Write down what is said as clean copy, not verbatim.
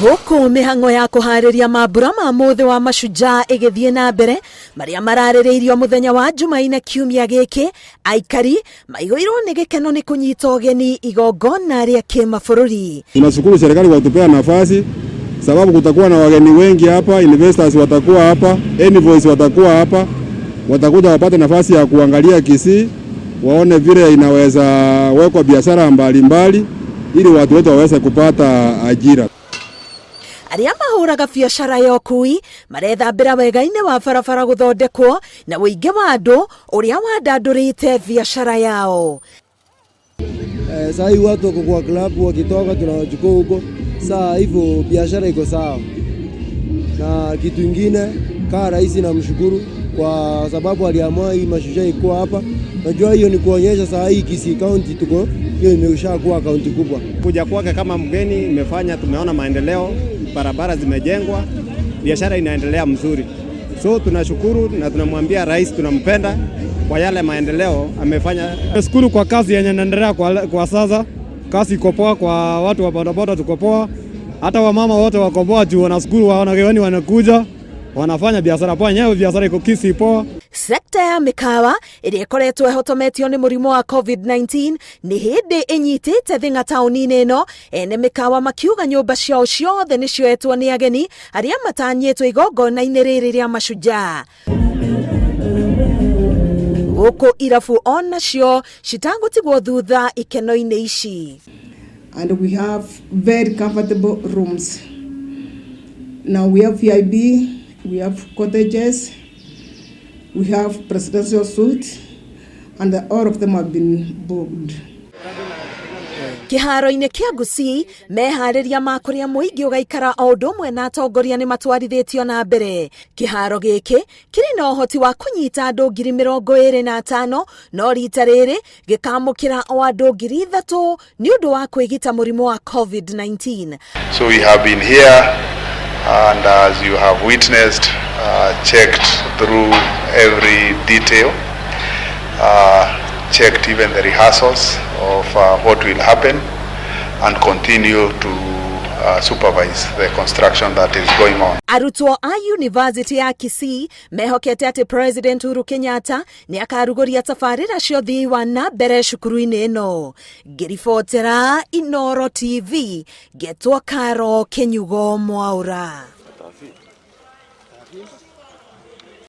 Gũkũ mĩhang'o ya kũharĩria mambura ma mũthĩ wa Mashujaa ĩgĩthiĩ na mbere, marĩa mararĩrĩirio mũthenya wa Jumaine kiumia gĩkĩ, aikari maihũirwo nĩ gĩkeno nĩ kũnyita ũgeni igongona rĩa kĩmabũrũri. Tunashukuru serikali kwa kutupea nafasi sababu kutakuwa na wageni wengi hapa, investors watakuwa hapa, envoys watakuwa hapa, watakuja wapate nafasi ya kuangalia Kisii, waone vile inaweza wekwa biashara mbalimbali ili watu wetu waweze kupata ajira. Arĩa mahũraga biacara ya ũkui marethambĩra wega-inĩ wa barabara gũthondekwo na ũingĩ wa andũ ũrĩa wandandũrĩte biacara yao. Saa hii watu wako kwa club wakitoka tunawachukua huko. Saa hivyo biashara iko sawa. Na kitu ingine kaa rais namshukuru kwa sababu aliamua hii Mashujaa ikuwa hapa. Najua hiyo ni kuonyesha saa hii Kisii County tuko hiyo imeshakuwa kaunti kubwa. Kuja kwake kama mgeni imefanya tumeona maendeleo, barabara zimejengwa, biashara inaendelea mzuri. So tunashukuru na tunamwambia rais tunampenda kwa yale maendeleo amefanya. Nashukuru kwa kazi yenye inaendelea kwa sasa. Kazi iko poa kwa watu wa bodaboda, tuko poa. Hata wamama wote wako poa juu wanashukuru wageni wanakuja, wanafanya biashara poa, yenyewe biashara iko Kisii poa. Sekta ya mĩkawa ĩrĩa ĩkoretwo ĩhotometio nĩ mũrimũ wa COVID-19 nĩ hĩndĩ ĩnyitĩte thing'a taũni-inĩ ĩno, ene mĩkawa makiuga nyũmba ciao ciothe nĩ cioetwo nĩ ageni arĩa matanyĩtwo igongona-inĩ rĩrĩ rĩa Mashujaa. Gũkũ irabu onacio citagũtigwo thutha ikeno-inĩ ici. And we have very comfortable rooms. Now we have VIP, we have cottages, we have presidential suite, and all of them have been booked. Kĩharo-inĩ kĩa Gusii meharĩria ma kũrĩa mũingĩ ũgaikara o ũndũ ũmwe na atongoria nĩ matwarithĩtio na mbere. Kĩharo gĩkĩ kĩrĩ na ũhoti wa kũnyita andũ 25,000, no rita rĩrĩ gĩkamũkĩra o andũ 3,000 nĩ ũndũ wa kwĩgita mũrimũ wa COVID-19. So we have been here and, as you have witnessed, checked through every detail, checked even the rehearsals of what will happen, and continue to supervise the construction that is going on. Arutwo a University ya Kisii mehokete atĩ President Uhuru Kenyatta nĩ akarugũria tabarĩra cia ũthii wa na mbere cukuru-inĩ ĩno. Ngĩribotera Inooro TV, ngetwo Karo Kinyugo Mwaura.